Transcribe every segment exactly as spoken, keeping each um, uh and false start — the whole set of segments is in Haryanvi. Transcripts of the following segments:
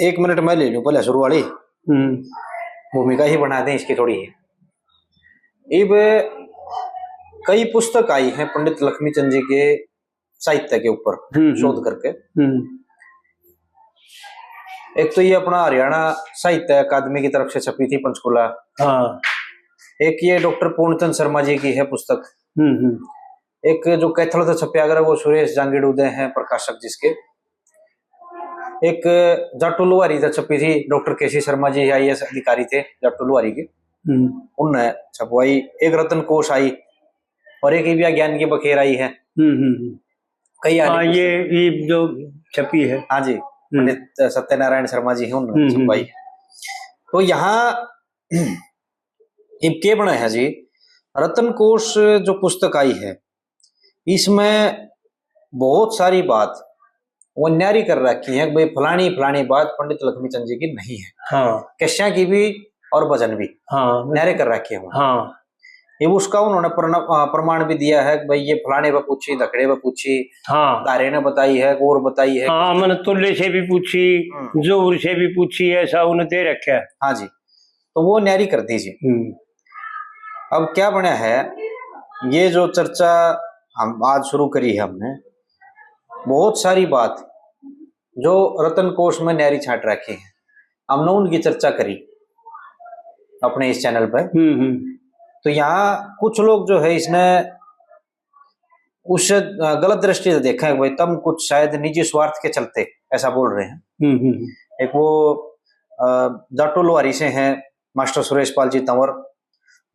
एक मिनट मैं ले लूं पहले शुरू वाली। हम्म। भूमिका ही बना दें इसकी थोड़ी। इब कई पुस्तक आई हैं पंडित लक्ष्मी चंद जी के साहित्य के ऊपर हम्म, हम्म। शोध करके। हम्म। एक तो ये अपना हरियाणा साहित्य अकादमी की तरफ से छपी थी, पंचकूला। हाँ। एक ये डॉक्टर पूर्णचंद शर्मा जी की है पुस्तक। हम्म, हम्म। एक जो कैथल से छपया करे, वो सुरेश जांगिड़ उदय हैं प्रकाशक जिसके। एक जाटू लुहारी से छपी थी, डॉक्टर केसी शर्मा जी आईएएस अधिकारी थे जाटू लुहारी के, हम्म। उनने छपवाई। एक रतन कोश आई और एक इबिया ज्ञान की बखेर आई है। हम्म, हम्म, हम्म। कई आ हाँ, रही ये, ये जो छपी है। हाँ जी, हम्म। पंडित सत्यनारायण शर्मा जी हैं, उन्होंने हम्म, हम्म। छपवाई। तो यहाँ इब के बने हैं जी, रतन कोश जो पुस्तक आई है, इसमें बहुत सारी बात वो न्यारी कर रखी है कि भाई फलानी फलानी बात पंडित लक्ष्मी चंद जी की नहीं है। हाँ। कश्या की भी और भजन भी हाँ। न्यारे कर रखे हैं। हाँ। ये उसका उन्होंने प्रन-, अ, प्रमाण भी दिया है कि भाई ये फलाने पे पूछी, धकड़े पे पूछी, हाँ। धारे ने बताई है, और बताई है। हाँ, मैंने तुल्ले से भी पूछी, हम्म। जोर से भी पूछी, ऐसा उन्हें दे रखा है। हाँ जी, तो वो न्यारी कर दीजिए। हम्म। अब क्या बना है, ये जो चर्चा हम आज शुरू करी है हमने, बहुत सारी बात जो रतन कोश में न्यारी छाट रखी है, हमने उनकी चर्चा करी अपने इस चैनल पर। हम्म, हम्म। तो यहाँ कुछ लोग जो है इसने उस, अ, गलत दृष्टि से देखा है कि भाई तुम कुछ शायद निजी स्वार्थ के चलते ऐसा बोल रहे हैं। हम्म, हम्म, हम्म। एक वो, अ, जाटो लोहारी से हैं मास्टर सुरेश पाल जी तंवर,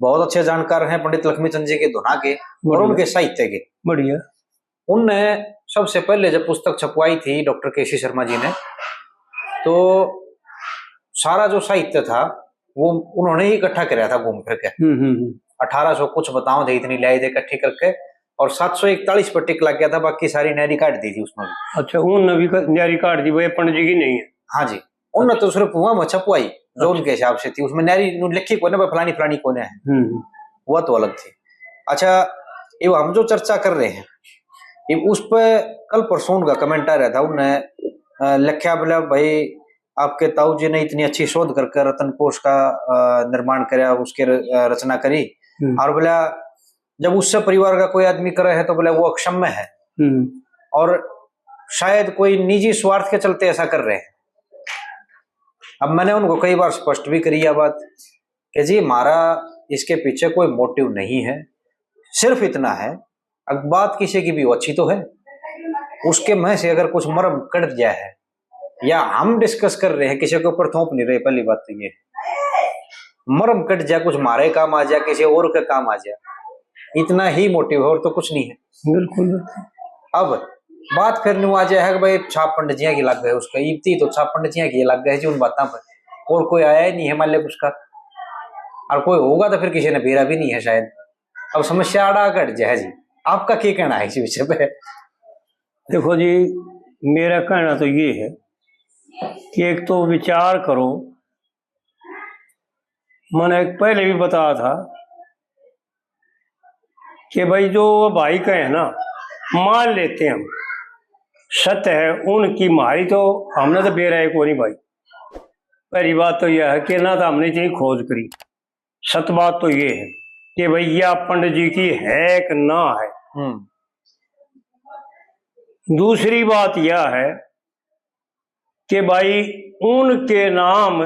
बहुत अच्छे जानकार हैं पंडित लक्ष्मी चंद जी के धुना के और बढ़िया। उनके साहित्य के। बढ़िया। उनने सबसे पहले जब पुस्तक छपवाई थी डॉक्टर केसी शर्मा जी ने, तो सारा जो साहित्य था वो उन्होंने ही इकट्ठा कराया था घूम फिर के। हम्म, हम्म, हम्म। अठारह सौ कुछ बताओ थे, इतनी ल्याए थे इकट्ठी करके, और सात सौ इकतालीस पर टिक लग गया था, बाकी सारी न्यारी काट दी थी उसमें। अच्छा, उनने भी क-, न्यारी काट दी, वो पंडित जी की नहीं है। हाँ जी, उनने तो सिर्फ वहाँ में छपवाई जो अच्छा। उनके हिसाब से थी, उसमें न्यारी नू लिखी कोई ना, फलानी फलानी कोई ना है, हम्म। वो तो अलग थी। अच्छा, ये हम जो चर्चा कर रहे हैं, ये उस पर कल परसों का कमेंट आ रहा था, उनने, अ, लिखा बोला, भाई आपके ताऊ जी ने इतनी अच्छी शोध करके रतन कोश का, अ, निर्माण करया, उसके र-, अ, रचना करी। हम्म। और बोला, जब उससे परिवार का कोई आदमी करे है तो बोला वो अक्षम्य है। हम्म। और शायद कोई निजी स्वार्थ के चलते ऐसा कर रहे हैं। अब मैंने उनको कई बार स्पष्ट भी करी यह बात कि जी हमारा इसके पीछे कोई मोटिव नहीं है, सिर्फ इतना है, अब बात किसी की भी अच्छी तो है, उसके मुंह से अगर कुछ मर्म कट गया है या हम डिस्कस कर रहे हैं, किसी के ऊपर थोप नहीं रहे, पहली बात तो ये मर्म कट जा, कुछ हमारे काम आ जा, किसी और के काम आ जा, इतना ही मोटिव है और तो कुछ नहीं है। बिल्कुल, बिल्कुल। अब बात फिर न्यू आ जाए है कि भाई छाप पंडित जियां की लग गए, उसका इब्ती तो छाप पंडित जियां की लग गए जी उन बातों पर, और कोई आया ही नहीं है मालिक उसका, और कोई होगा तो फिर किसी ने बेरा भी नहीं है शायद। अब समस्या आड़ा कट जाए जी, आपका क्या कहना है इस विषय पे? देखो जी, मेरा कहना तो ये है कि एक तो विचार करो, मैंने एक पहले भी बताया था कि भाई जो वो भाई कहे ना, मान लेते हैं हम सत्य है उनकी, मारी तो हमने तो बेरा है कोनी भाई। पहली बात तो यह है कि ना तो हमने इतनी खोज करी, सत बात तो ये है कि भाई यह पंडित जी की है कि ना है। हम्म। दूसरी बात यह है कि भाई उनके नाम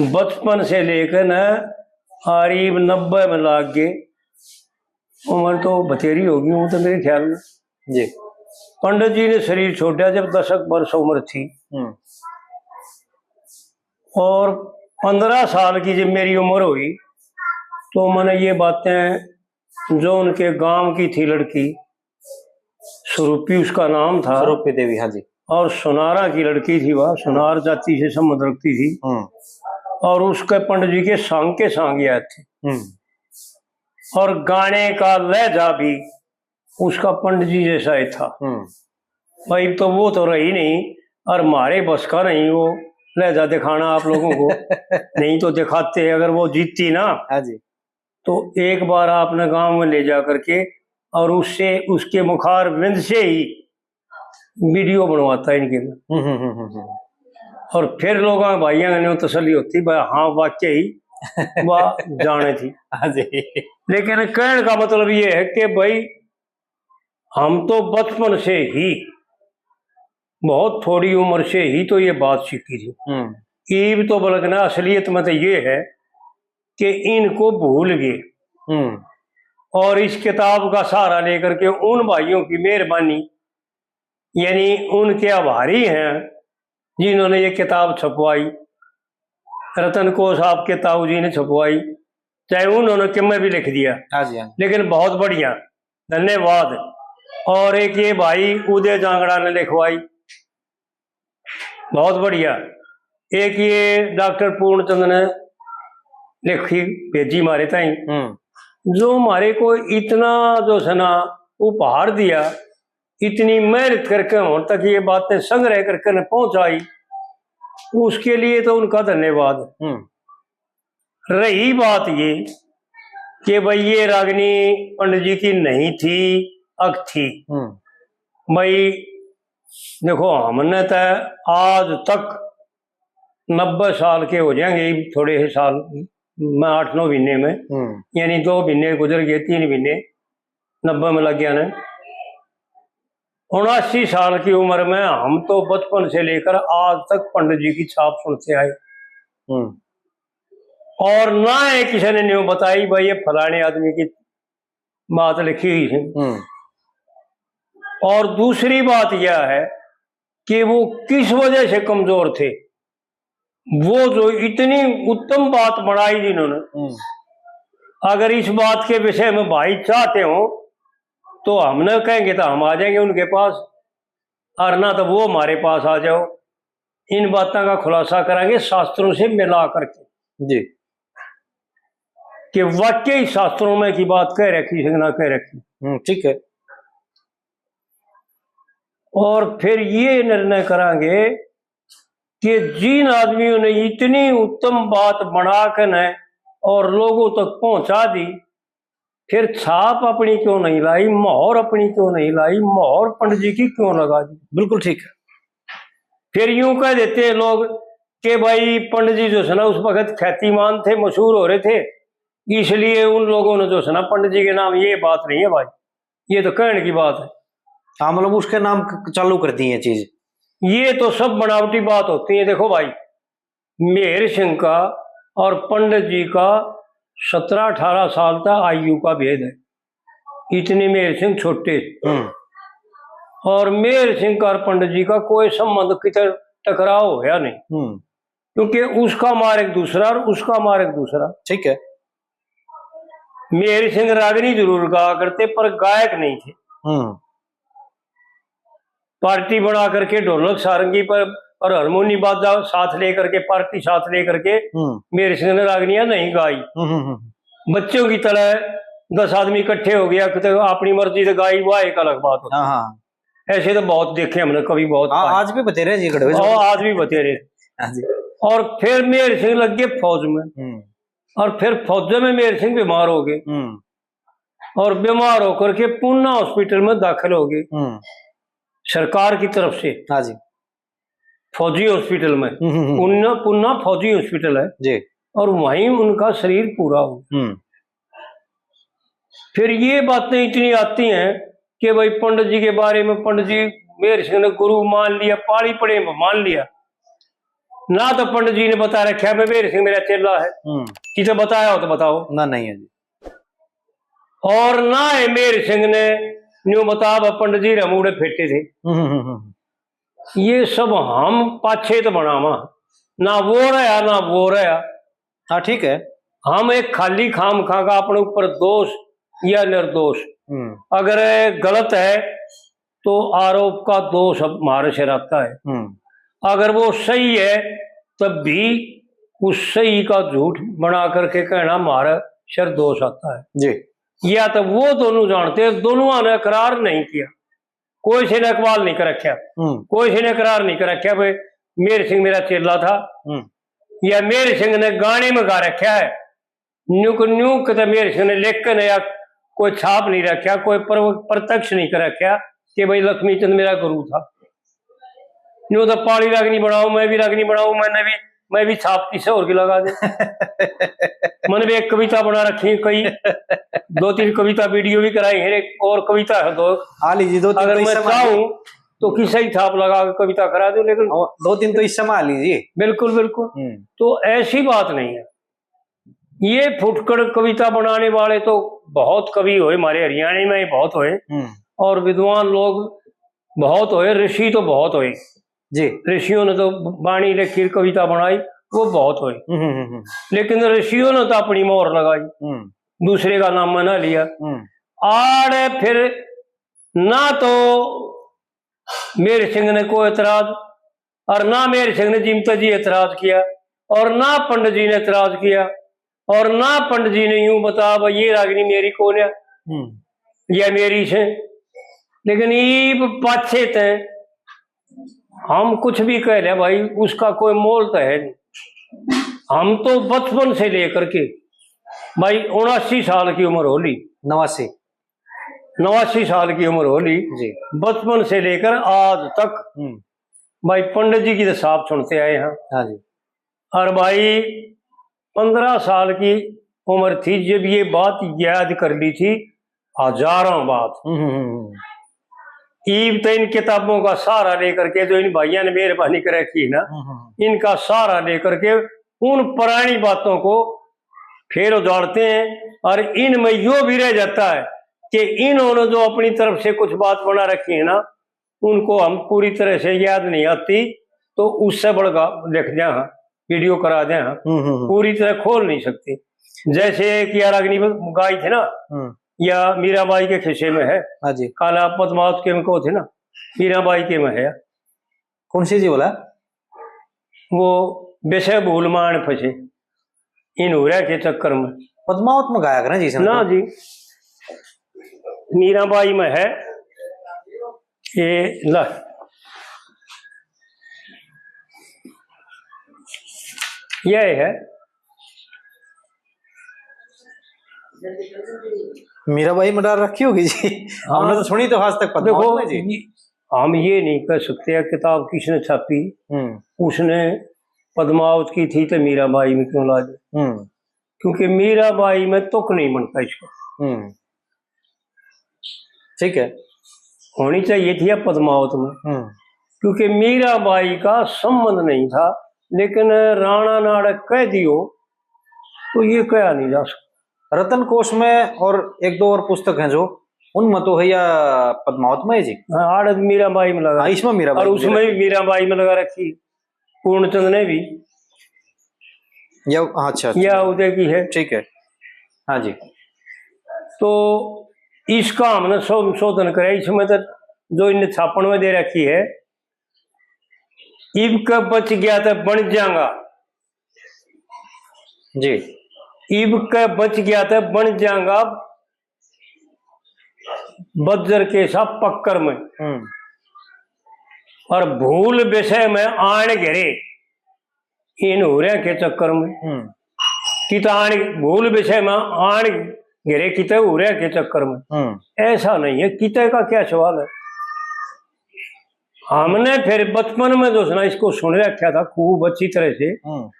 बचपन से लेकर न करीब नब्बे में लाग गए, उम्र तो बतेरी होगी वो तो मेरे ख्याल में। जी। पंडित जी ने शरीर छोड़ा जब दसक वर्ष उम्र थी। हम्म। और पन्द्रह साल की जब मेरी उम्र हुई तो मैंने ये बातें, जो उनके गांव की थी लड़की, स्वरूपी उसका नाम था। स्वरूपी देवी, हाँ जी। और सुनारा की लड़की थी, वह सुनार जाति से संबंध रखती थी। हम्म। और उसके पंडित जी के सांग के सांग याद थे। हम्म। और गाने का लहजा भी उसका पंडित जी जैसा ही था। हम्म। भाई तो वो तो रही नहीं, और हमारे बस का नहीं वो लहजा दिखाना आप लोगों को। नहीं तो दिखाते अगर वो जीतती ना। हाँ जी। तो एक बार आपने गांव में ले जा करके और उससे, उसके मुखार विंद से ही वीडियो बनवाता इनके में। हम्म, हम्म, हम्म, हम्म। और फिर लोगों, भाइयों ने तसल्ली होती, भाई, हाँ, वाकई ही वह जाने थी। हाँ जी। लेकिन कहने का मतलब ये है कि भाई, हम तो बचपन से ही, बहुत थोड़ी उम्र से ही तो ये बात सीखी थी। हम्म। ईब तो बल्कि ना, असलियत में तो ये है कि इनको भूल गए। हम्म। और इस किताब का सहारा लेकर के उन भाइयों की मेहरबानी, यानी उनके आभारी हैं जिन्होंने ये किताब छपवाई। रतन कोष आपके ताऊ जी ने छपवाई, चाहे उन्होंने किमें भी लिख दिया, हाँ जी, हाँ जी। लेकिन बहुत बढ़िया, धन्यवाद। और एक ये भाई उदय जांगड़ा ने लिखवाई, बहुत बढ़िया। एक ये डॉक्टर पूर्णचंद ने लिखी, भेजी मारे ताई, हम्म। जो हमारे को इतना जो है ना उपहार दिया, इतनी मेहनत करके हम तक ये बातें संग्रह करके न पहुंचाई, उसके लिए तो उनका धन्यवाद। हम्म। रही बात ये कि भाई, ये रागनी पंडित जी की नहीं थी, अक थी। हम्म। भाई देखो, हमने तो आज तक नब्बे साल के हो जाएंगे, थोड़े से साल में, आठ नौ महीने में, हम्म। यानी दो महीने गुजर गए, तीन महीने नब्बे में लग गया ने। उनासी साल की उम्र में हम तो बचपन से लेकर आज तक पंडित जी की छाप सुनते आए। हम्म। और ना ही किसी ने न्यू बताई, भाई, ये फलाने आदमी की बात लिखी हुई है। हम्म। और दूसरी बात यह है कि वो किस वजह से कमजोर थे, वो जो इतनी उत्तम बात बनाई जिन्होंने, हम्म। अगर इस बात के विषय में भाई चाहते हो तो हमने कहेंगे तो हम आ जाएंगे उनके पास, और ना तो वो हमारे पास आ जाओ। इन बातों का खुलासा करेंगे शास्त्रों से मिला करके जी। कि वाकई शास्त्रों में की बात कह रखी है कि ना कह रखी। हम्म, ठीक है। और फिर ये निर्णय करांगे कि जिन आदमियों ने इतनी उत्तम बात बना के न और लोगों तक पहुंचा दी, फिर छाप अपनी क्यों नहीं लाई, मोहर अपनी क्यों नहीं लाई, मोहर पंडित जी की क्यों लगा दी? बिल्कुल ठीक है। फिर यूं कह देते हैं लोग कि भाई, पंडित जी जो है ना, उस वक्त ख्यातिमान थे, मशहूर हो रहे थे, इसलिए उन लोगों ने जो है ना, पंडित जी के नाम, ये बात नहीं है भाई, ये तो कहने की बात है। हाँ, मतलब, उसके नाम क-, चालू कर दी है चीज। ये तो सब बनावटी बात होती है। देखो भाई, मेहर सिंह का और पंडित जी का सत्रह अठारह साल का आयु का भेद है, इतने मेहर सिंह छोटे। हम्म। और मेहर सिंह का और पंडित जी का कोई संबंध, किधर टकराव होया नहीं। हम्म। क्योंकि उसका मार्ग दूसरा और उसका मार्ग दूसरा। ठीक है। मेहर सिंह रागनी जरूर गाया करते, पर गायक नहीं थे। हम्म। पार्टी बना करके ढोलक सारंगी पर और हारमोनी बाजा साथ लेकर के, पार्टी साथ लेकर के हम्म। मेहर सिंह ने रागनियां नहीं गाई। हम्म, हम्म, हम्म। बच्चों की तरह दस आदमी इकट्ठे हो गया, तो अपनी मर्जी से गाई, वह एक अलग बात होती। हाँ, हाँ। ऐसे तो बहुत देखे हमने, कवि बहुत हाँ, पाए। आज भी बतेरे जी खड़े हुए। और आज भी बतेरे। हाँ जी। और फिर मेहर सिंह लग गए फौज में। हम्म। और फिर फौज में मेहर सिंह बीमार हो गए। हम्म। और बीमार होकर के पूना हॉस्पिटल में दाखिल हो गए। हम्म। सरकार की तरफ से। हाँ जी। फौजी हॉस्पिटल में। हम्म, हम्म, हम्म। पूना, पूना फौजी हॉस्पिटल है। जी। और वहीं उनका शरीर पूरा हो। हम्म। फिर ये बातें इतनी आती हैं कि भाई, पंडित जी के बारे में, पंडित जी, मेहर सिंह ने गुरु मान लिया, पाली पड़े मान लिया ना, तो पंडित जी ने बता रखा, मैं, मेहर सिंह मेरा चेला है। हम्म। किसे बताया हो तो बताओ। ना, नहीं है जी। और ना है मेहर सिंह ने न्यू बता, "अब पंडित जी, हम उड़े फेटे थे।" हम्म, हम्म, हम्म। ये सब हम पाछे तो बनावा, ना वो रहा, ना वो रहा। हाँ, ठीक है। हम एक खाली खाम खा का अपने ऊपर दोष या निर्दोष, हम्म। अगर गलत है तो आरोप का दोष हमारे सिर आता है, हम्म। अगर वो सही है तब भी उस सही का झूठ बना करके कहना हमारे सिर दोष आता है। जी। या तो वो दोनों जानते हैं, दोनों ने इकरार नहीं किया, कोई से ने इकबाल नहीं कर रखा, हम्म। कोई से ने इकरार नहीं कर रखा भाई मेहर सिंह मेरा चेला था, हम्म। या मेहर सिंह ने गाने में गा रखा है, न्यू को न्यू किते मेहर सिंह ने लिख के नया कोई छाप नहीं रखा, कोई पर-, प्रत्यक्ष नहीं कर रखा कि भाई लक्ष्मी चंद मेरा गुरु था। न्यू तो पाली रागनी बनाओ, मैं भी रागनी बनाऊं, मैंने भी, मैं भी छाप किसे और की लगा दे। मैंने भी एक कविता बना रखी है, कई दो तीन कविता वीडियो भी कराई है, एक और कविता है दो। हाँ लीजिए, दो तीन अगर तो मैं इससे मान लीजिए। चाहूं तो किसे ही छाप लगा के कविता करा दूं, लेकिन और दो तीन तो इससे मान लीजिए। बिल्कुल, बिल्कुल। हम्म। तो ऐसी बात नहीं है। ये फुटकड़ कविता बनाने वाले तो बहुत कवि हुए हमारे हरियाणा में, बहुत हुए। हम्म। और विद्वान लोग बहुत हुए, ऋषि तो बहुत हुए। जी। ऋषियों ने तो बाणी लिखी, कविता बनाई, वो बहुत हुए। हम्म, हम्म, हम्म। लेकिन ऋषियों ने तो अपनी मोहर लगाई, हम्म। दूसरे का नाम मना लिया। हम्म। आड़ फिर ना तो मेर सिंह ने कोई एतराज, और ना मेर सिंह ने जीमता जी एतराज किया, और ना पंडित जी ने एतराज किया, और ना पंडित जी ने यूं बता, "भाई, ये रागनी मेरी कौन है, हम्म। या मेरी से।" लेकिन ईब पाछे ते हम कुछ भी कह रहे हैं भाई, उसका कोई मोल तो है नहीं। हम तो बचपन से लेकर के, भाई, उनासी साल की उम्र हो ली, नवासी। नवासी साल की उम्र हो ली, जी। बचपन से लेकर आज तक हम्म। भाई पंडित जी की तो साफ सुनते आए हैं। हाँ जी। और भाई पंद्रह साल की उम्र थी जब ये बात याद कर ली थी, हजारों बात। हम्म, हम्म, हम्म। ईब तो इन किताबों का सहारा लेकर के, जो इन भाइयों ने मेहरबानी कर रखी है ना, हम्म, हम्म। इनका सहारा लेकर के उन पुरानी बातों को फिर उजाड़ते हैं और इनमें यो भी रह जाता है कि इन्होंने जो अपनी तरफ से कुछ बात बना रखी है ना, उनको हम पूरी तरह से याद नहीं आती, तो उससे बड़का लिख दिया हाँ, वीडियो करा दिया हाँ, हम्म, हम्म, हम्म। पूरी तरह खोल नहीं सकते। जैसे एक यार अग्नि गाय थे ना, हम्म। या मीराबाई के खिस्से में है, हाँ जी। काला पद्मावत के में को थे ना, मीराबाई के में है। कौन सी जी बोला? वो विषय भूल मान फंसे इन हुरिया के चक्कर में। पद्मावत में गाया करें जी, इसमें ना तो। जी, मीराबाई में है। ये ला, यह है। मीराबाई में डाल रखी होगी जी। हाँ। हमने तो सुनी तो आज तक पद्मावत देखो, में जी। ये, हम ये नहीं कह सकते यार, किताब किसने छापी, हम्म। उसने पद्मावत की थी तो मीराबाई में क्यों ला दी? हम्म। क्योंकि मीराबाई में तुक नहीं बनता इसका। हम्म। ठीक है। होनी चाहिए थी या पद्मावत में, हम्म। क्योंकि मीराबाई का संबंध नहीं था, लेकिन राणा नाड़क कह दियो तो ये कहा नहीं जा सकता। रतन कोष में और एक दो और पुस्तक हैं जो, उनमें तो है या पद्मावत में है जी? हाँ, आड़द मीराबाई में लगा। हाँ, इसमें मीराबाई और में उसमें लगा। भी मीराबाई में लगा रखी, पूर्णचंद ने भी। या, अच्छा, अच्छा। या उदय की है। ठीक है, हाँ जी। तो इसका हमने संशोधन करे, इसमें तो जो इनने छापण में दे रखी है, इब के बच गया तो बन जाऊंगा जी। इब के बच गया तो बन जाऊंगा बज्जर के सा पक्कर में। हम्म। और भूल विषय में आन घिरे इन हुरिया के चक्कर में। हम्म। कित आन, भूल विषय में आन घिरे किते हुरिया के चक्कर में। हम्म। ऐसा नहीं है, किते का क्या सवाल है? हमने फिर बचपन में जो सुना, इसको सुन रखा था खूब अच्छी तरह से। हम्म।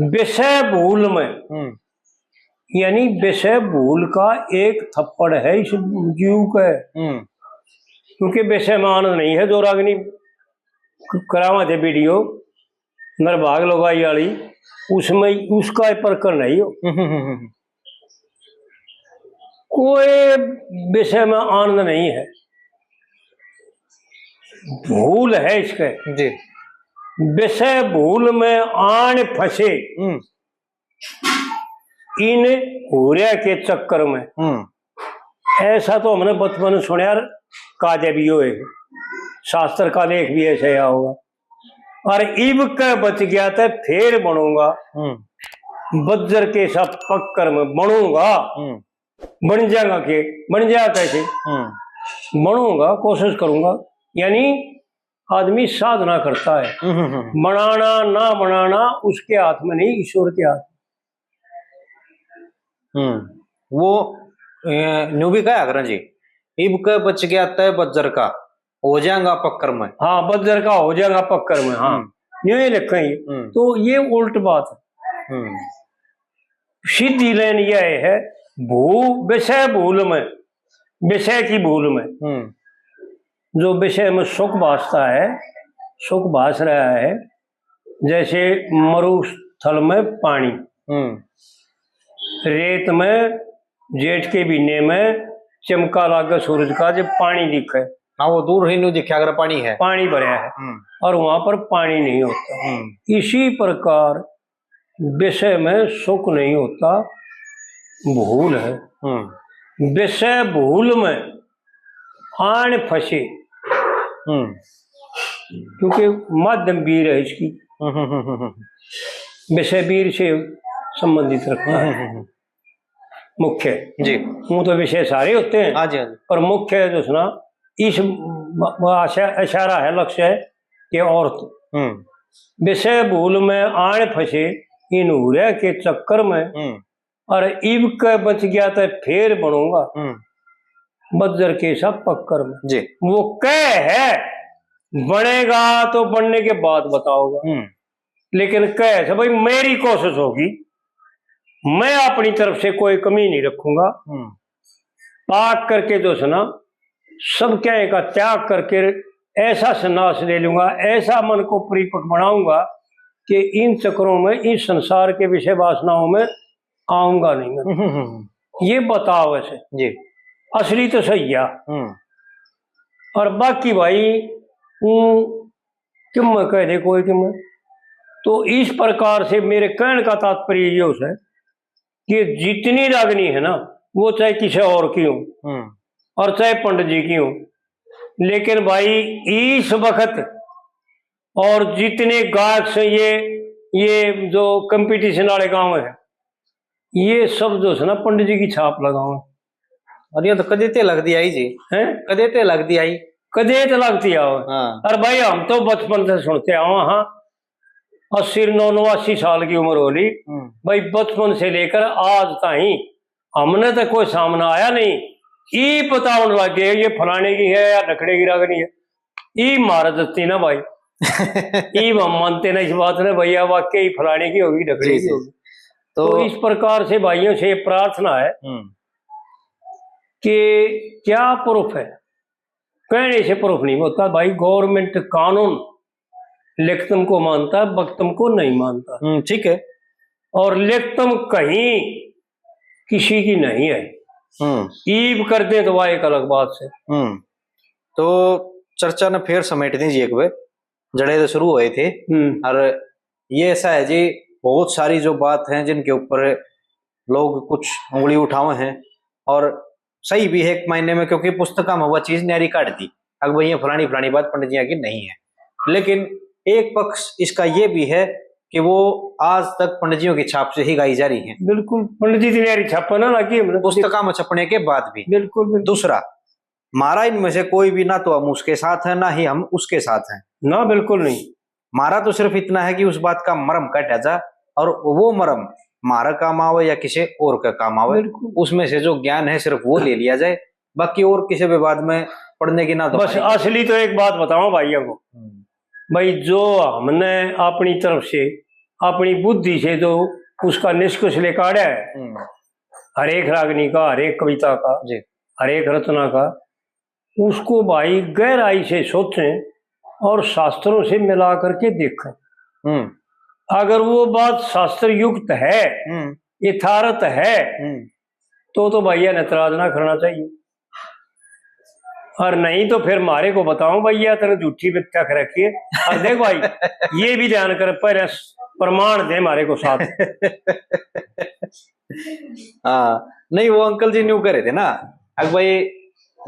विषय भूल में, हम्म। यानी विषय भूल का एक थप्पड़ है इस जीव के। हम्म। क्योंकि विषय में आनंद नहीं है, जो रागनी क-, करावा थे वीडियो, निर्भाग लुगाई वाली, उसमें उसका ही प्रकरण है यो। हम्म, हम्म, हम्म। कोई विषय में आनंद नहीं है, भूल है इसके। जी। विषय भूल में आन फंसे हम्म। इन हुरिया के चक्कर में। हम्म। ऐसा तो हमने बचपन में सुना यार, काजे भी होए, शास्त्र का लेख भी ऐसे आया होगा। और इब के बच गया तो फिर बनूंगा, हम्म। बज्जर के सा पक्कर में बनूंगा। हम्म। बन जाएगा के, बन जाएगा कैसे? हम्म। बनूंगा, कोशिश करूंगा। यानी आदमी साधना करता है। हम्म, हम्म, हम्म। बनाना ना बनाना उसके हाथ में नहीं, ईश्वर के हाथ में। हम्म। वो, ए, न्यू भी कहा करें जी, इब के बच गया तय बज्जर का, हो जाएगा पक्कर में। हाँ, बज्जर का हो जाएगा पक्कर में, हाँ। हम्म। न्यू ही लिखेंगे। हम्म। तो ये उल्ट बात है। हम्म। सीधी लाइन यह है, भू, विषय भूल में, विषय की भूल में। हम्म। जो विषय में सुख भासता है, सुख भास रहा है, जैसे मरुस्थल में पानी, हम्म। रेत में जेठ के महीने में चमका लागे सूरज का, जब पानी दिखे। हाँ, वो दूर ही न्यू दिखे अगर पानी है। पानी भरया है। हम्म। और वहां पर पानी नहीं होता। हम्म। इसी प्रकार विषय में सुख नहीं होता, भूल है। हम्म। विषय भूल में आन फंसे। हम्म। क्योंकि माध्यम बीर है इसकी। हम्म, हम्म, हम्म, हम्म। विषय बीर से संबंधित रखता है। हम्म, हम्म, हम्म। मुख्य। जी। वो तो विषय सारे होते हैं, हाँ जी, हाँ जी। पर मुख्य जो है ना, इस म-, म-, आशा-, इशारा है, लक्ष्य है कि औरत हम्म। विषय भूल में आन फंसे इन हुरे के चक्कर में, हम्म। और इब के बच गया तो फेर बनूंगा हम्म। बज्जर के सा पक्कर में। जी। वो कह है, बनेगा तो बनने के बाद बताओगा। हम्म। लेकिन कह से भाई, मेरी कोशिश होगी, मैं अपनी तरफ से कोई कमी नहीं रखूंगा। हम्म। पाक करके जो है ना, सब क्या का त्याग करके ऐसा संन्यास ले लूंगा, ऐसा मन को परिपक्व बनाऊंगा कि इन चक्करों में, इस संसार के विषय वासनाओं में आऊंगा नहीं मैं। हम्म, हम्म, हम्म। ये बताओ ऐसे। जी। असली तो सही है। हम्म। और बाकी भाई, ऊं किम कह दे कोई किम। तो इस प्रकार से मेरे कहने का तात्पर्य ये है कि जितनी रागनी है ना, वो चाहे किसी और की हो हम्म। और चाहे पंडित जी की हो, लेकिन भाई, इस वक्त और जितने गायक से ये, ये जो कंपटीशन वाले गांव है, ये सब जो है ना, पंडित जी की छाप लगाओ। और ये तो कदे ते लगती आई जी। हैं? कदे ते लगती आई। कदे ते लगती आओ। हाँ। अरे भाई, हम तो बचपन से सुनते आओ, हाँ, अस्सी, नौ, नवासी साल की उम्र हो ली। हम्म। भाई, बचपन से लेकर आज ताई हमने तो कोई सामना आया नहीं। ई बतावन लग गए, ये फलाने की है या ढकड़े की रागनी है। ई मार देती ना भाई। ई हम मानते ना इस बात ने, भैया, वाकई फलाने की होगी, ढकड़े जी, की जी। होगी। तो तो इस प्रकार से भाइयों से प्रार्थना है हम्म। कि क्या प्रूफ है, कहने से प्रूफ नहीं होता भाई। गवर्नमेंट कानून लिखतम को मानता है, वक्तम को नहीं मानता। हम्म, ठीक है। और लिखतम कहीं किसी की नहीं है। हम्म। ईब कर दे तो वह एक अलग बात है। हम्म। तो चर्चा ने फिर समेट दीजिए एक बार, जड़े तो शुरू हुए थे। हम्म। और ये ऐसा है जी, बहुत सारी जो बात हैं जिनके ऊपर लोग कुछ उंगली उठावे हैं, और सही भी है एक मायने में, क्योंकि पुस्तक में वह चीज न्यारी काट दी, अब भाई ये फलानी फलानी बात पंडित जी की नहीं है। लेकिन एक पक्ष इसका ये भी है कि वो आज तक पंडित जियों की छाप से ही गाई जा रही है। बिल्कुल, पंडित जी की न्यारी छापा ना लागी हमने। पुस्तकां में छपने के बाद भी। बिल्कुल, बिल्कुल। दूसरा, म्हारा इनमें से कोई भी ना तो हम उसके साथ हैं, ना ही हम उसके साथ हैं। ना, बिल्कुल नहीं। म्हारा तो सिर्फ इतना है कि उस बात का मरम काटा जा और वो मरम म्हारा काम आवे या किसी और का काम आवे, बिल्कुल। उसमें से जो ज्ञान है सिर्फ वो ले लिया जाए, बाकी और किसी विवाद में पड़ने की ना तो बस हमारी। असली तो एक बात बताऊं भाइयों को, हम्म। भाई, जो हमने अपनी तरफ से, अपनी बुद्धि से जो उसका निष्कर्ष ले काढ़ा है, हम्म। हर एक रागनी का, हर एक कविता का, जी। हर एक रचना का, उसको भाई गहराई से सोचें और शास्त्रों से मिला करके देखें। हम्म। अगर वो बात शास्त्र युक्त है, हम्म। यथार्थ है, हम्म। तो, तो भैया ने एतराज ना करना चाहिए। और नहीं तो फिर मारे को बताऊं, भैया, तने झूठी व्याख्या कर रखी है। और देख भाई, ये भी ध्यान कर, पहले प्रमाण दे मारे को साथ। हाँ, नहीं, वो अंकल जी न्यू कह रहे थे ना, अक भाई,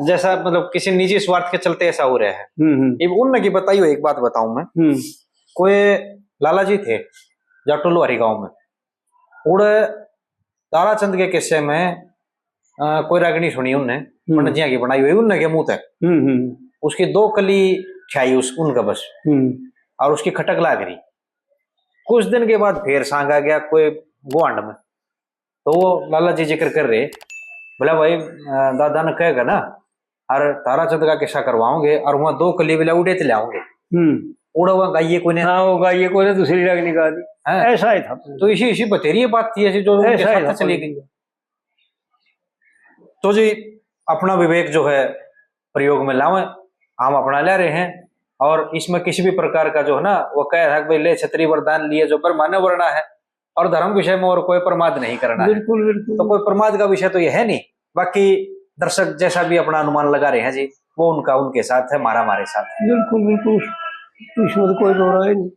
जैसा मतलब किसी निजी स्वार्थ के चलते ऐसा हो रहा है। हम्म, हम्म। इब उनने की बताई हुई एक बात बताऊं मैं। हम्म। कोई लाला जी थे जाटो लोहारी गांव में, उड़े ताराचंद के किस्से में, अ, कोई रागनी सुनी उनने, हम्म। पंडित जी की बनाई हुई, उनने के मुंह तक। हम्म, हम्म। उसकी दो कली छाई उस, उनका बस। हम्म। और उसकी खटक लाग रही। कुछ दिन के बाद फिर सांग आ गया कोई गुआंढ में, तो वो लाला जी जिक्र कर रहे, बोला, "भाई, अ, दादा ने कहेगा ना और ताराचंद का किस्सा करवाओगे और वहाँ दो कली बिला उड़े ते लाओगे। हम्म। उड़ा वहाँ गाइए कोई ने। हाँ, वो गाइए कोई ने दूसरी रागनी गा दी। हैं? ऐसा ही था। तो इसी, इसी बतेरी ये बात थी, ऐसी जो उनके ऐसा ही साथ था। चली गई। तो जी, अपना विवेक जो है प्रयोग में लावें, हम अपना ले रहे हैं, और इसमें किसी भी प्रकार का जो है ना, वो कह रहा है कि भाई, ले छत्री वरदान लिए जो ब्रह्मा ने वरना है, और धर्म विषय में और कोई प्रमाद नहीं करना है। बिल्कुल, बिल्कुल। तो कोई प्रमाद का विषय तो ये है नहीं। बाकी दर्शक जैसा भी अपना अनुमान लगा रहे हैं जी, वो उनका उनके साथ है, हमारा हमारे साथ है। बिल्कुल, बिल्कुल, इसमें तो कोई दो राय नहीं।